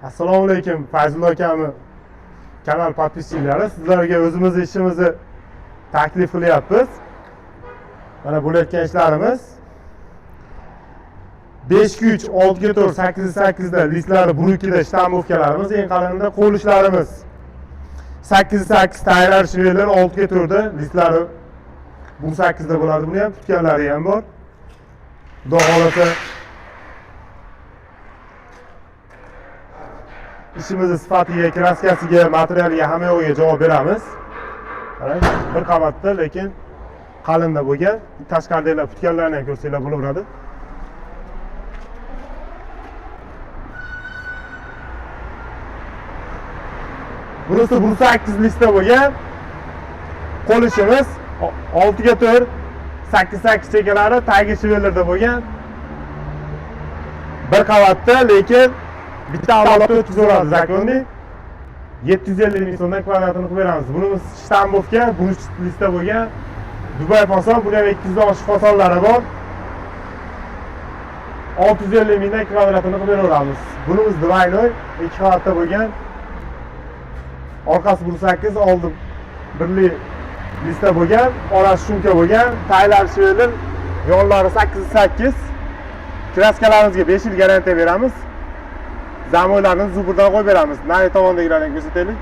Assalomu alaykum, Fayzulla akami kanal подписчиklari. Sizlarga o'zimizni ishimizni taklif qilyapmiz. Mana bo'layotgan ishlarimiz 5 ga 3, 6 ga 4, 8 ga 8 da listlari 1.2 da shtambushkalarimiz, eng qalinida qo'l ishlarimiz. 8 ga 8 taylar shveler 6 ga 4 da listlari 1.8 da bo'ladi. Buni ham tutganlari ham bor. Xudo xohlasa ishimizni sifatiga, kraskasiga, materialiga, hamma yog'iga javob beramiz. Qarang, bir qavatda, lekin qalinda bo'lgan. Tashqaridagilar tutganlarni ham ko'rsanglar bo'laveradi. Bunisi 1.8 lista bo'lgan. Qo'l ishimiz 6 ga 4, 8 8 chekalari tagi shvelerda bo'lgan. Bir qavatda, lekin bitta avlodda o'tkazaveradi законный. 750 ming so'mdan kvadratini qilib beramiz. Bunimiz shtambovka, buruch lista bo'lgan. Dubay fason, buni ham 200 dan oshiq fasonlari bor. 650 mingdan kvadratini qilib beraveramiz. Bunimiz двойной, ikki qavatda bo'lgan. Orqasi 1.8, oldi birli lista bo'lgan, orasi shumka bo'lgan, taylar shveler, yonlari 8 8. Kraskalarimizga 5 yil garantiya beramiz. Zamoylarni зубр dan qo'yib beramiz. Nari tomondagilarni ko'rsataylik.